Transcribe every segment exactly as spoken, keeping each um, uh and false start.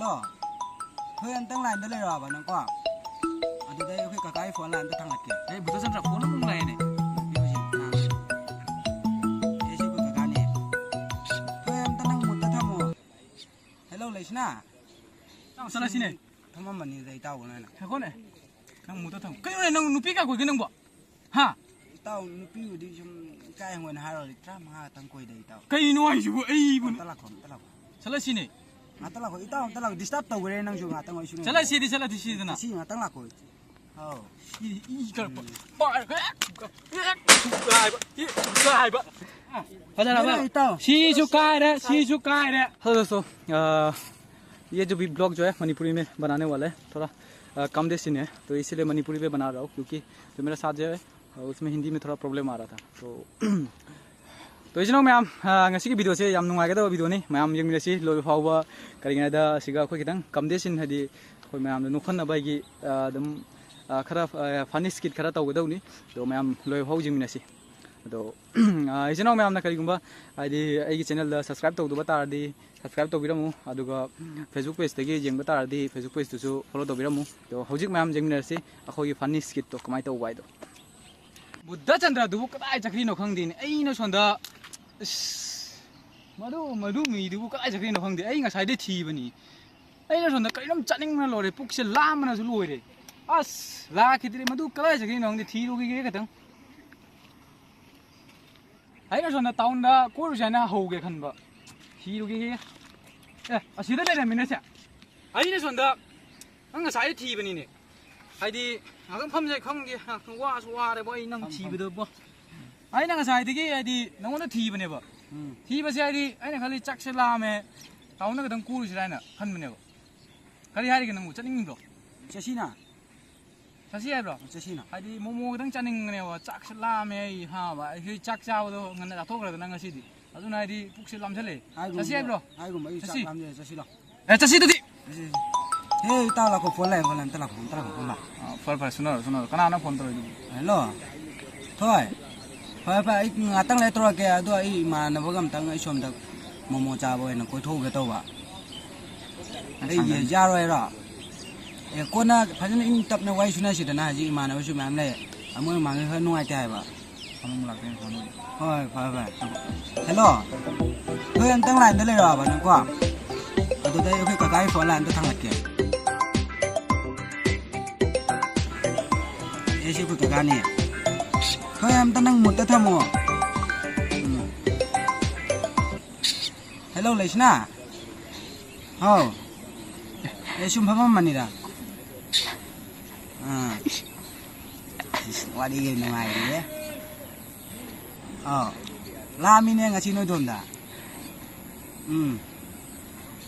ꯇꯣ, ꯍꯣꯏ, ꯑꯝꯇꯪ ꯂꯥꯏꯟꯗ ꯂꯩꯔꯛꯑꯣꯕ ꯅꯪꯀꯣ꯫ ꯑꯗꯨꯗ ꯑꯩ ꯑꯩꯈꯣꯏ ꯀꯀꯥꯒꯤ ꯐꯣꯟ ꯂꯥꯏꯟꯗ ꯊꯥꯡꯒꯠꯀꯦ꯫ ꯑꯩ ꯕꯨꯙꯆꯟꯗ꯭ꯔ ꯐꯣꯟ ꯑꯃꯨꯛ ꯂꯥꯛꯑꯦꯅꯦ꯫ ꯅꯨꯄꯤ ꯍꯧꯖꯤꯛ ꯉꯥꯡꯉꯤ꯫ ꯑꯩꯁꯦ ꯑꯩꯈꯣꯏ ꯀꯀꯥꯅꯦ꯫ ꯍꯣꯏ, ꯑꯝꯇ ꯅꯪ ꯃꯨꯠꯇ ꯊꯝꯃꯣ꯫ ꯍꯦꯜꯂꯣ, ꯂꯩꯁꯅꯥ꯫ ꯆꯠꯂꯁꯤꯅꯦ꯫ ꯊꯝꯃꯝꯕꯅꯤꯗ ꯏꯇꯥꯎꯕ ꯅꯣꯏꯅ꯫ ꯉꯥꯏꯈꯣꯅꯦ꯫ ꯅꯪ ꯃꯨꯠꯇ ꯊꯝꯃꯣ꯫ ꯀꯩꯅꯣꯅꯦ, ꯅꯪ ꯅꯨꯄꯤ ꯀꯌꯥ ꯀꯣꯏꯒꯦ ꯅꯪꯕꯣ? ꯍꯥ? ꯏꯇꯥꯎ, ꯅꯨꯄꯤꯕꯨꯗꯤ ꯁꯨꯝ ꯏꯀꯥꯏ ꯍꯪꯒꯣꯏꯅ ꯍꯥꯏꯔꯨꯔꯗꯤ ꯇꯔꯥꯃꯉꯥ ꯈꯛꯇꯪ ꯀꯣꯏꯗ ꯏꯇꯥꯎ꯫ ꯀꯩꯅꯣ ꯍꯥꯏꯁꯤꯕꯨ ꯑꯩꯕꯨ? ꯑꯝꯇ ꯂꯥꯛꯈꯣ, ꯑꯝꯇ ꯂꯥꯛꯈꯣ꯫ ꯆꯠꯂꯁꯤꯅꯦ꯫ ꯉꯥꯛꯇ ꯂꯥꯛꯈꯣ, ꯏꯇꯥꯎ, ꯑꯝꯇ ꯂꯥꯛꯈꯣ꯫ ꯗꯤꯁꯇꯔꯕ ꯇꯧꯈ꯭ꯔꯦ ꯅꯪꯁꯨ ꯉꯥꯛꯇꯪ ꯑꯣꯏꯁꯨ꯫ ꯆꯠꯂꯁꯤꯗꯤ, ꯆꯠꯂꯁꯤ ꯁꯤꯗꯅ꯫ ꯁꯤ ꯉꯥꯛꯇꯪ ꯂꯥꯛꯈꯣ꯫ ꯑꯧ꯫ ꯁꯤ ꯏ ꯀꯔꯛꯄ꯫ ꯄꯥꯏꯔꯒ ꯍꯦꯛ ꯍꯦꯛ ꯊꯨꯒꯥꯏꯕ꯫ ꯍꯦꯛ ꯊꯨꯒꯥꯏꯕ꯫ ꯐꯖꯔꯕ? ꯍꯦꯔꯥ ꯏꯇꯥꯎ꯫ ꯁꯤꯁꯨ ꯀꯥꯏꯔꯦ, ꯁꯤꯁꯨ ꯀꯥꯏꯔꯦ꯫ Hello दोस्तों, अ, ये जो भी ब्लॉग जो है मणिपुरी में बनाने वाला है, थोड़ा, अ, कम देसी है, तो इसीलिए मणिपुरी में बना रहा हूँ, क्योंकि जो मेरा साथ जो है, अ, उसमें हिंदी में थोड़ा प्रॉब्लम आ रहा था, तो तो ꯏꯆꯤꯟ ꯏꯅꯥꯎ ꯃꯌꯥꯝ, ꯑ, ꯉꯁꯤꯒꯤ ꯚꯤꯗꯤꯑꯣꯁꯦ ꯌꯥꯝ ꯅꯨꯡꯉꯥꯏꯒꯗꯕ ꯚꯤꯗꯤꯑꯣꯅꯤ꯫ ꯃꯌꯥꯝ ꯌꯦꯡꯃꯤꯟꯅꯁꯤ ꯂꯣꯏꯕ ꯐꯥꯎꯕ꯫ ꯀꯔꯤꯒꯤꯅꯣ ꯍꯥꯏꯗ ꯁꯤꯒ ꯑꯩꯈꯣꯏ ꯈꯤꯇꯪ ꯀꯝꯗꯦꯁꯤꯟ, ꯍꯥꯏꯗꯤ ꯑꯩꯈꯣꯏ ꯃꯌꯥꯝꯗ ꯅꯣꯛꯍꯟꯅꯕ ꯑꯩꯒꯤ, ꯑ, ꯑꯗꯨꯝ, ꯑ, ꯈꯔ, ꯑ, ꯐꯅꯤ ꯁ꯭ꯀꯤꯠ ꯈꯔ ꯇꯧꯒꯗꯧꯅꯤ꯫ ꯑꯗꯣ ꯃꯌꯥꯝ ꯂꯣꯏꯕ ꯐꯥꯎ ꯌꯦꯡꯃꯤꯟꯅꯁꯤ꯫ ꯑꯗꯣ, ꯑ, ꯏꯆꯤꯟ ꯏꯅꯥꯎ ꯃꯌꯥꯝꯅ ꯀꯔꯤꯒꯨꯝꯕ, ꯍꯥꯏꯗꯤ ꯑꯩꯒꯤ ꯆꯦꯅꯦꯜꯗ ꯁꯕꯁꯀ꯭ꯔꯥꯏꯕ ꯇꯧꯗꯕ ꯇꯥꯔꯗꯤ ꯁꯕꯁꯀ꯭ꯔꯥꯏꯕ ꯇꯧꯕꯤꯔꯝꯃꯨ, ꯑꯗꯨꯒ ꯐꯦꯁꯕꯨꯛ ꯄꯦꯖꯇꯒꯤ ꯌꯦꯡꯕ ꯇꯥꯔꯗꯤ ꯐꯦꯁꯕꯨꯛ ꯄꯦꯖꯇꯨꯁꯨ ꯐꯣꯂꯣ ꯇꯧꯕꯤꯔꯝꯃꯨ꯫ ꯑꯗꯣ ꯍꯧꯖꯤꯛ ꯃꯌꯥꯝ ꯌꯦꯡꯃꯤꯟꯅꯔꯁꯤ ꯑꯩꯈꯣꯏꯒꯤ ꯐꯅꯤ ꯁ꯭ꯀꯤꯠꯇꯣ ꯀꯃꯥꯏꯅ ꯇꯧꯕ ꯍꯥꯏꯗꯣ꯫ ꯕꯨꯙꯆꯟꯗ꯭ꯔꯗꯨꯕꯨ ꯀꯗꯥꯏ ꯆꯠꯈ꯭ꯔꯤꯅꯣ ꯈꯪꯗꯦꯅꯦ꯫ ꯑꯩꯅ ꯁꯣꯝꯗ, ꯑꯁ, ꯃꯗꯨ, ꯃꯗꯨ ꯃꯤꯗꯨꯕꯨ ꯀꯗꯥꯏ ꯆꯠꯈ꯭ꯔꯤꯅꯣ ꯈꯪꯗꯦ꯫ ꯑꯩ ꯉꯁꯥꯏꯗꯩ ꯊꯤꯕꯅꯤ꯫ ꯑꯩꯅ ꯁꯣꯝꯗ ꯀꯩꯅꯣꯝ ꯆꯥꯅꯤꯡꯕꯅ ꯂꯣꯏꯔꯦ꯫ ꯄꯨꯛꯁꯦ ꯂꯥꯝꯕꯅꯁꯨ ꯂꯣꯏꯔꯦ꯫ ꯑꯁ, ꯂꯥꯛꯈꯤꯗ꯭ꯔꯦ꯫ ꯃꯗꯨ ꯀꯗꯥꯏ ꯆꯠꯈ꯭ꯔꯤꯅꯣ ꯈꯪꯗꯦ꯫ ꯊꯤꯔꯨꯈꯤꯒꯦ ꯈꯤꯇꯪ꯫ ꯑꯩꯅ ꯁꯣꯝꯗ ꯇꯥꯎꯟꯗ ꯀꯣꯏꯔꯨꯁꯦ ꯍꯥꯏꯅ ꯍꯧꯒꯦ ꯈꯟꯕ꯫ ꯊꯤꯔꯨꯈꯤꯒꯦ꯫ ꯑꯦ, ꯑꯁꯤꯗ ꯂꯩꯔꯝꯃꯤꯅꯦ ꯁꯦ꯫ ꯑꯩꯅ ꯁꯣꯝꯗ ꯅꯪ ꯉꯁꯥꯏ ꯊꯤꯕꯅꯤꯅꯦ꯫ ꯍꯥꯏꯗꯤ, ꯉꯥꯛꯇꯪ ꯐꯝꯁꯦ ꯈꯪꯗꯦ, ꯉꯥꯛꯇꯪ ꯋꯥꯁꯨ ꯋꯥꯔꯦꯕꯣ ꯑꯩ ꯅꯪ ꯐꯝ, ꯐꯝ꯫ ꯊꯤꯕꯗꯕꯣ꯫ ꯑꯩꯅ ꯉꯁꯥꯏꯗꯒꯤ, ꯍꯥꯏꯗꯤ, ꯅꯉꯣꯟꯗ ꯊꯤꯕꯅꯦꯕ꯫ ꯎꯝ꯫ ꯊꯤꯕꯁꯦ, ꯍꯥꯏꯗꯤ, ꯑꯩꯅ ꯈꯜꯂꯤ ꯆꯥꯛꯁꯦ ꯂꯥꯝꯃꯦ, ꯇꯥꯎꯟꯗ ꯈꯤꯇꯪ ꯀꯣꯏꯔꯨꯁꯤꯔꯥ ꯍꯥꯏꯅ ꯈꯟꯕꯅꯦꯕ꯫ ꯀꯔꯤ ꯍꯥꯏꯔꯤꯒꯦ ꯅꯪꯕꯨ? ꯆꯠꯅꯤꯡꯗ꯭ꯔꯣ? ꯆꯠꯁꯤꯅ꯫ ꯆꯠꯁꯤ ꯍꯥꯏꯕ꯭ꯔꯣ? ꯆꯠꯁꯤꯅ꯫ ꯍꯥꯏꯗꯤ, ꯃꯣꯃꯣ ꯈꯤꯇꯪ ꯆꯥꯅꯤꯡꯕꯅꯦꯕ, ꯆꯥꯛꯁꯦ ꯂꯥꯝꯃꯦ ꯑꯩ, ꯍꯥ, ꯚꯥꯏ? ꯑꯩꯈꯣꯏ ꯆꯥꯛ ꯆꯥꯕꯗꯣ ꯉꯟꯅ ꯆꯥꯊꯣꯛꯈ꯭ꯔꯦꯗꯅ ꯉꯁꯤꯗꯤ꯫ ꯑꯗꯨꯅ, ꯍꯥꯏꯗꯤ, ꯄꯨꯛꯁꯦ ꯂꯥꯝꯁꯜꯂꯛꯑꯦ꯫ ꯍꯥꯏꯒꯨꯝꯕ, ꯆꯠꯁꯤ ꯍꯥꯏꯕ꯭ꯔꯣ? ꯍꯥꯏꯒꯨꯝꯕ ꯑꯩ ꯆꯥꯛ ꯆꯠꯁꯤ꯫ ꯂꯥꯝꯖꯩ, ꯆꯠꯁꯤ ꯂꯥꯎ꯫ ꯑꯦ, ꯆꯠꯁꯤ ꯑꯗꯨꯗꯤ꯫ ꯆꯠꯁꯤ, ꯆꯠꯁꯤ꯫ ꯍꯦ, ꯏꯇꯥꯎ ꯂꯥꯛꯈꯣ, ꯐꯣꯟ ꯂꯥꯛꯑꯦ, ꯐꯣꯟ ꯂꯥꯛꯑꯦ, ꯑꯝꯇ ꯂꯥꯛꯈꯣ, ꯑꯝꯇ ꯂꯥꯛꯈꯣ, ꯐꯣꯟ ꯂꯥꯛꯑꯦ꯫ ꯑꯥ, ꯐꯔꯦ, ꯐꯔꯦ, ꯁꯨꯅꯔꯣ, ꯁꯨꯅꯔꯣ꯫ ꯀꯅꯥꯅꯣ ꯐꯣꯟ ꯇꯧꯔꯛꯏꯗꯨꯕꯨ? ꯍꯦꯜꯂꯣ꯫ ꯊꯣꯏ꯫ ꯐꯔꯦ, ꯐꯔꯦ, ꯑꯩ ꯉꯥꯛꯇꯪ ꯂꯩꯔ ꯇꯧꯔꯛꯀꯦ꯫ ꯑꯗꯣ ꯑꯩ ꯏꯃꯥꯟꯅꯕꯒ ꯑꯝꯇꯪ ꯑꯩ ꯁꯣꯝꯗ ꯃꯣꯃꯣ ꯆꯥꯕ ꯑꯣꯏꯅ ꯀꯣꯏꯊꯣꯛꯎꯒꯦ ꯇꯧꯕ꯫ ꯑꯩ ꯌꯦ-, ꯌꯥꯔꯣꯏ ꯍꯥꯏꯔꯣ? ꯑꯦ, ꯀꯣꯟꯅ ꯐꯖꯅ ꯏꯪ ꯇꯞꯅ ꯋꯥꯔꯤ ꯁꯨꯅꯁꯤꯗꯅ, ꯍꯧꯖꯤꯛ ꯏꯃꯥꯟꯅꯕꯁꯨ ꯃꯌꯥꯝ ꯂꯩ꯫ ꯑꯃꯣꯏ ꯃꯃꯥꯡꯒꯤ ꯈꯔ ꯅꯨꯡꯉꯥꯏꯇꯦ ꯍꯥꯏꯕ꯫ ꯑꯃꯨꯛ ꯂꯥꯛꯀꯦ, ꯐꯣꯟ ꯑꯣꯏꯅ꯫ ꯍꯣꯏ, ꯐꯔꯦ, ꯐꯔꯦ꯫ ꯍꯦꯜꯂꯣ꯫ ꯍꯣꯏ, ꯑꯝꯇꯪ ꯂꯥꯏꯟꯗ ꯂꯩꯔꯛꯑꯣꯕ ꯅꯪꯀꯣ꯫ ꯑꯗꯨꯗ ꯑꯩ ꯑꯩꯈꯣꯏ ꯀꯀꯥꯒꯤ ꯐꯣꯟ ꯂꯥꯏꯟꯗ ꯊꯥꯡꯒꯠꯀꯦ꯫ ꯑꯦ, ꯁꯤ ꯑꯩꯈꯣꯏ ꯀꯀꯥꯅꯦ꯫ ꯍꯣꯏ, ꯑꯝꯇ ꯅꯪ ꯃꯨꯠꯇ ꯊꯝꯃꯣ꯫ ꯎꯝ꯫ ꯍꯦꯜꯂꯣ, ꯂꯩꯁꯅꯥ꯫ ꯍꯥꯎ꯫ ꯑꯦ, ꯁꯨꯝ ꯐꯝꯃꯝꯕꯅꯤꯗ꯫ ꯑꯥ꯫ ꯏꯁ, ꯋꯥꯔꯤꯒ ꯅꯨꯡꯉꯥꯏꯔꯤꯌꯦ꯫ ꯑꯥꯎ꯫ ꯂꯥꯛꯑꯝꯃꯤꯅꯦ ꯉꯁꯤ ꯅꯣꯏꯗꯣꯝꯗ꯫ ꯎꯝ꯫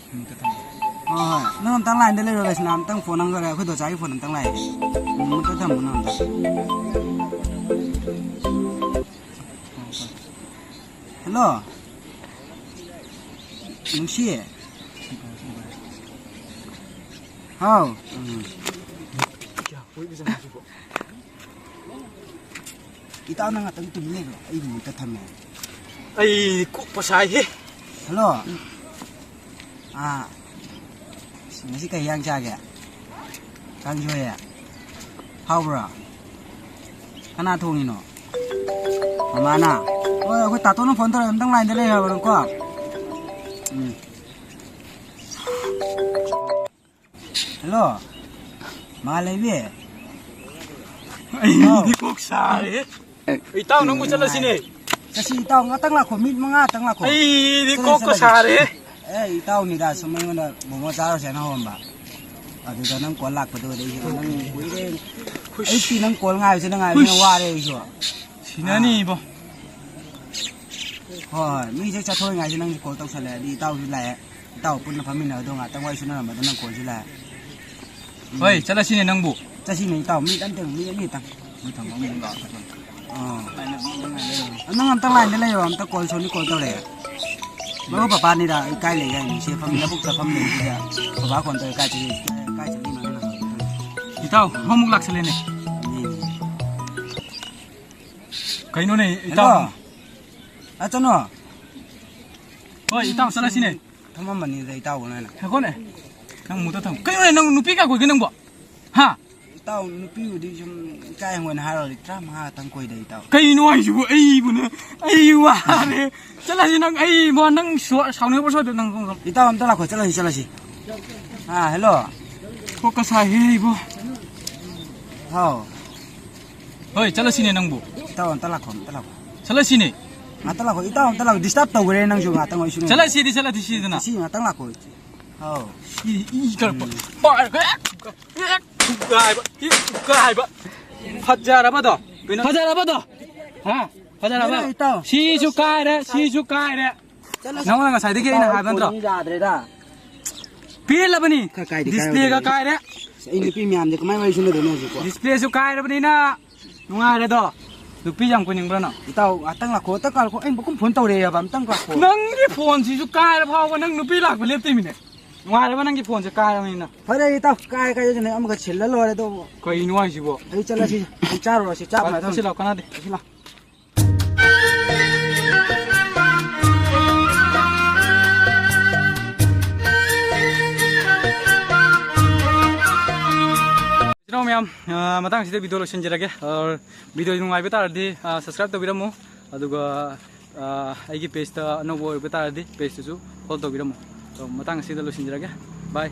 ꯍꯣꯏ, ꯍꯣꯏ꯫ ꯅꯪ ꯑꯝꯇꯪ ꯂꯥꯏꯟꯗ ꯂꯩꯔꯣ, ꯂꯩꯁꯅꯥ, ꯑꯝꯇꯪ ꯐꯣꯟ ꯑꯝꯇ, ꯑꯩꯈꯣꯏ ꯗꯣꯆꯥꯒꯤ ꯐꯣꯟ ꯑꯝꯇꯪ ꯂꯥꯛꯑꯦ꯫ ꯎꯝ, ꯑꯝꯇ ꯊꯝꯃꯣ ꯅꯪ ꯑꯝꯇ꯫ ꯍꯜꯂꯣ꯫ ꯅꯨꯡꯁꯤ꯫ ꯍꯥꯎ꯫ ꯎꯝ꯫ ꯏꯇꯥꯎ, ꯅꯪ ꯉꯥꯛꯇꯪ ꯇꯨꯃꯤꯟ ꯂꯩꯔꯣ, ꯑꯩ ꯃꯨꯠꯇ ꯊꯝꯃꯦ꯫ ꯑꯩ ꯀꯣꯛꯄ ꯁꯥꯏꯍꯦ꯫ ꯍꯜꯂꯣ꯫ ꯑꯥ, ꯉꯁꯤ ꯀꯩ ꯍꯤꯟꯖꯥꯡ ꯆꯥꯒꯦ? ꯀꯥꯡꯁꯣꯏ꯫ ꯍꯥꯎꯕ꯭ꯔꯣ? ꯀꯅꯥ ꯊꯣꯡꯉꯤꯅꯣ? ꯃꯃꯥꯅ? ꯍꯣꯏ, ꯑꯩꯈꯣꯏ ꯇꯥꯇꯣꯅ ꯐꯣꯟ ꯇꯧꯔꯛꯑꯦ, ꯑꯝꯇꯪ ꯂꯥꯏꯟꯗ ꯂꯩꯔꯕ ꯅꯪꯀꯣ? ꯎꯝ꯫ ꯍꯜꯂꯣ꯫ ꯃꯥ ꯂꯩꯕꯤ꯫ ꯑꯩꯗꯤ ꯀꯣꯛ ꯁꯥꯔꯦꯍꯦ꯫ ꯏꯇꯥꯎ, ꯅꯪꯕꯨ ꯆꯠꯂꯁꯤꯅꯦ꯫ ꯆꯠꯁꯤ ꯏꯇꯥꯎ, ꯉꯥꯛꯇꯪ ꯂꯥꯛꯈꯣ, ꯃꯤꯅꯤꯠ ꯃꯉꯥ ꯇꯪ ꯂꯥꯛꯈꯣ꯫ ꯑꯩꯗꯤ ꯆꯠꯂꯁꯤ, ꯀꯣꯛꯀ ꯆꯠꯂꯁꯤ꯫ ꯁꯥꯔꯦꯍꯦ꯫ ꯑꯦ, ꯏꯇꯥꯎꯅꯤꯗ ꯁꯨꯝ ꯑꯩꯉꯣꯟꯗ ꯃꯣꯃꯣ ꯆꯥꯔꯨꯁꯦꯅ ꯍꯧꯔꯝꯕ꯫ ꯑꯗꯨꯗ ꯅꯪ ꯀꯣꯜ ꯂꯥꯛꯄꯗꯨ ꯎꯕꯗꯩ ꯑꯩꯁꯨ ꯅꯪ ꯀꯨꯏꯔꯦ꯫ ꯈꯨꯁ꯫ ꯑꯩꯁꯨ ꯅꯪ ꯀꯣꯜ ꯉꯥꯏꯕꯁꯤꯅ ꯉꯥꯏꯕꯁꯤꯅ ꯈꯨꯁ꯫ ꯋꯥꯔꯦ ꯑꯩꯁꯨ꯫ ꯁꯤꯅꯅꯤ ꯑꯥ꯫ ꯏꯕꯣ꯫ ꯍꯣꯏ, ꯍꯣꯏ, ꯃꯤꯁꯦ ꯆꯠꯊꯣꯛꯏꯉꯥꯏꯁꯦ ꯅꯪꯁꯨ ꯀꯣꯜ ꯇꯧꯁꯜꯂꯛꯑꯦ, ꯑꯗꯩ ꯏꯇꯥꯎꯁꯨ ꯂꯥꯛꯑꯦ꯫ ꯏꯇꯥꯎ ꯄꯨꯟꯅ ꯐꯝꯃꯤꯟꯅꯕꯗꯣ ꯉꯥꯛꯇꯪ ꯋꯥꯔꯤ ꯁꯨꯅꯔꯝꯕꯗꯣ ꯅꯪ ꯀꯣꯜꯁꯨ ꯂꯥꯛꯑꯦ꯫ ꯍꯣꯏ, ꯆꯠꯂꯁꯤꯅꯦ ꯅꯪꯕꯨ꯫ ꯆꯠꯁꯤꯅꯦ ꯏꯇꯥꯎ, ꯃꯤ ꯑꯝꯇꯪ, ꯃꯤ ꯑꯅꯤꯇꯪ꯫ ꯃꯣꯏ ꯊꯝꯃꯣ, ꯑꯃꯨꯛ ꯂꯥꯛꯑꯣ, ꯆꯠꯂꯣ꯫ ꯑꯥ꯫ ꯅꯪ ꯑꯝꯇꯪ ꯂꯥꯏꯟꯗ ꯂꯩꯔꯣ, ꯑꯝꯇ ꯀꯣꯜ, ꯁꯣꯝꯗ ꯀꯣꯜ ꯇꯧꯔꯛꯑꯦ꯫ ꯃꯔꯨꯞ ꯄꯄꯥꯅꯤꯗ, ꯑꯩ ꯀꯥꯏ ꯂꯩꯒꯦ ꯍꯥꯏꯅꯤ, ꯁꯤ ꯐꯝ, ꯂꯧꯕꯨꯛꯇ ꯐꯝ ꯂꯩꯕꯁꯤꯗ ꯕꯕꯥ ꯐꯣꯟ ꯇꯧꯔꯦ, "ꯀꯥꯏ ꯆꯠꯂꯤ? ꯀꯥꯏ ꯆꯠꯂꯤꯅꯣ?" ꯍꯥꯏꯅ ꯍꯪꯉꯛꯑꯦ꯫ ꯏꯇꯥꯎ, ꯑꯃꯨꯛ ꯂꯥꯛꯁꯜꯂꯦꯅꯦ꯫ ꯀꯩꯅꯣꯅꯦ, ꯏꯇꯥꯎ? ꯍꯦꯜꯂꯣ꯫ ꯑ, ꯆꯠꯅꯣ꯫ ꯍꯣꯏ, ꯏꯇꯥꯎ, ꯆꯠꯂꯁꯤꯅꯦ꯫ ꯊꯝꯃꯝꯕꯅꯤꯗ ꯏꯇꯥꯎꯕꯅ ꯍꯥꯏꯅ꯫ ꯉꯥꯏꯈꯣꯅꯦ꯫ ꯅꯪ ꯃꯨꯗ ꯊꯝ꯫ ꯀꯩꯅꯣꯅꯦ, ꯅꯪ ꯅꯨꯄꯤ ꯀꯌꯥ ꯀꯣꯏꯒꯦ ꯅꯪꯕꯣ? ꯍꯥ? ꯏꯇꯥꯎ, ꯅꯨꯄꯤꯕꯨꯗꯤ ꯁꯨꯝ ꯏꯀꯥꯏ ꯍꯪꯒꯣꯏꯅ ꯍꯥꯏꯔꯨꯔꯗꯤ ꯇꯔꯥꯃꯉꯥ ꯈꯛꯇꯪ ꯀꯣꯏꯗ, ꯏꯇꯥꯎ꯫ ꯀꯩꯅꯣ ꯍꯥꯏꯁꯤꯕꯨ? ꯑꯩꯕꯨꯅꯦ, ꯑꯩ ꯋꯥꯔꯦ꯫ ꯆꯠꯂꯁꯤ ꯅꯪ, ꯑꯩꯕꯣ, ꯅꯪ ꯁꯨ-, ꯁꯥꯎꯅꯤꯡꯕ ꯁꯣꯏꯗ ꯅꯪ, ꯅꯪ, ꯅꯪ꯫ ꯏꯇꯥꯎ, ꯑꯝꯇ ꯂꯥꯛꯈꯣ, ꯆꯠꯂꯁꯤ, ꯆꯠꯂꯁꯤ꯫ ꯑꯥ, ꯍꯦꯜꯂꯣ꯫ ꯀꯣꯛꯀ ꯁꯥꯏꯍꯦ ꯑꯩꯕꯣ꯫ ꯍꯥꯎ꯫ ꯍꯣꯏ, ꯆꯠꯂꯁꯤꯅꯦ ꯅꯪꯕꯨ꯫ ꯏꯇꯥꯎ, ꯑꯝꯇ ꯂꯥꯛꯈꯣ, ꯑꯝꯇ ꯂꯥꯛꯈꯣ꯫ ꯆꯠꯂꯁꯤꯅꯦ꯫ ꯉꯥꯛꯇ ꯂꯥꯛꯈꯣ, ꯏꯇꯥꯎ, ꯑꯝꯇ ꯂꯥꯛꯈꯣ꯫ Disturb ꯇꯧꯈ꯭ꯔꯦ ꯅꯪꯁꯨ ꯉꯥꯛꯇꯪ, ꯑꯩꯁꯨ ꯅꯪ꯫ ꯆꯠꯂꯁꯤꯗꯤ, ꯆꯠꯂꯗꯤ ꯁꯤꯗꯅ꯫ ꯁꯤ ꯉꯥꯛꯇꯪ ꯂꯥꯛꯈꯣ꯫ ꯍꯥꯎ꯫ ꯁꯤ ꯏ ꯀꯔꯄ-, ꯎꯝ꯫ ꯄꯥꯏꯔꯒ ꯍꯦꯛ ꯍꯦꯛ ꯊꯨꯒꯥꯏꯕ, ꯍꯦꯛ ꯊꯨꯒꯥꯏꯕ꯫ ꯐꯖꯔꯕꯗꯣ? ꯀꯩꯅꯣ? ꯐꯖꯔꯕꯗꯣ? ꯍꯥ? ꯐꯖꯔꯕ? ꯀꯩꯅꯣ, ꯏꯇꯥꯎ? ꯁꯤꯁꯨ ꯀꯥꯏꯔꯦ, ꯁꯤꯁꯨ ꯀꯥꯏꯔꯦ꯫ ꯆꯠꯂꯣ꯫ ꯅꯪꯉꯣꯟꯗ ꯉꯁꯥꯏꯗꯒꯤ ꯑꯩꯅ ꯏꯇꯥꯎ, ꯍꯥꯏꯕ ꯅꯠꯇ꯭ꯔꯣ? ꯐꯣꯟ ꯌꯥꯗ꯭ꯔꯦꯗ꯫ ꯄꯦꯜꯂꯕꯅꯤ꯫ ꯈꯔ ꯀꯥꯏꯗꯦ, ꯗꯤꯁꯄ꯭ꯂꯦꯒ ꯀꯥꯏꯔꯦ꯫ ꯑꯁ, ꯑꯩ ꯅꯨꯄꯤ ꯃꯌꯥꯝꯁꯦ ꯀꯃꯥꯏꯅ ꯋꯥꯔꯤ ꯁꯥꯟꯅꯗꯣꯏꯅꯣ ꯍꯧꯖꯤꯛꯄꯣ? ꯗꯤꯁꯄ꯭ꯂꯦꯁꯨ ꯀꯥꯏꯔꯕꯅꯤꯅ ꯅꯨꯡꯉꯥꯏꯔꯦꯗꯣ꯫ ꯅꯨꯄꯤ ꯌꯥꯝ ꯀꯣꯏꯅꯤꯡꯕ꯭ꯔꯥ ꯅꯪ? ꯏꯇꯥꯎ, ꯉꯥꯛꯇꯪ ꯂꯥꯛꯈꯣ, ꯉꯥꯛꯇꯪ ꯂꯥꯛꯈꯣ꯫ ꯑꯩ ꯃꯈꯨꯝ ꯐꯣꯟ ꯇꯧꯔꯛꯑꯦꯕ, ꯑꯝꯇꯪ ꯂꯥꯛꯈꯣ꯫ ꯅꯪꯒꯤ ꯐꯣꯟꯁꯤꯁꯨ ꯀꯥꯏꯔ ꯐꯥꯎꯕ ꯅꯪ ꯅꯨꯄꯤ ꯂꯥꯛꯄ ꯂꯦꯞꯇꯣꯏꯃꯤꯅꯦ꯫ ꯅꯨꯡꯉꯥꯏꯔꯕ ꯅꯪꯒꯤ ꯐꯣꯟꯁꯦ ꯀꯥꯏꯔꯕꯅꯤꯅ? ꯐꯔꯦ ꯏꯇꯥꯎ, ꯀꯥꯏ ꯀꯥꯏꯗꯅꯦ ꯑꯃꯒ ꯁꯤꯜꯂ ꯂꯣꯏꯔꯦ ꯑꯗꯨꯕꯨ꯫ ꯀꯩꯅꯣ ꯍꯥꯏꯁꯤꯕꯣ? ꯑꯩ ꯆꯠꯂꯁꯤ, ꯑꯩ ꯆꯥꯔꯨꯔꯁꯤ, ꯆꯥꯛ ꯃꯌꯥꯝ ꯄꯨꯁꯤꯜꯂꯣ, ꯀꯥꯟꯅꯗꯦ꯫ ꯄꯨꯁꯤꯜꯂꯣ꯫ ꯏꯆꯤꯟ ꯏꯅꯥꯎ ꯃꯌꯥꯝ, ꯑ, ꯃꯇꯥꯡꯁꯤꯗ video ꯂꯣꯏꯁꯤꯟꯖꯔꯒꯦ꯫ ꯑ, video ꯅꯨꯡꯉꯥꯏꯕ ꯇꯥꯔꯗꯤ, ꯑ, subscribe ꯇꯧꯕꯤꯔꯝꯃꯨ꯫ ꯑꯗꯨꯒ, ꯑ, ꯑꯩꯒꯤ pageꯇ ꯑꯅꯧꯕ ꯑꯣꯏꯕ ꯇꯥꯔꯗꯤ pageꯇꯨꯁꯨ follow ꯇꯧꯕꯤꯔꯝꯃꯨ꯫ ꯑꯗꯣ ꯃꯇꯥꯡ ꯑꯁꯤꯗ ꯂꯣꯏꯁꯤꯟꯖꯔꯒꯦ꯫ Bye꯫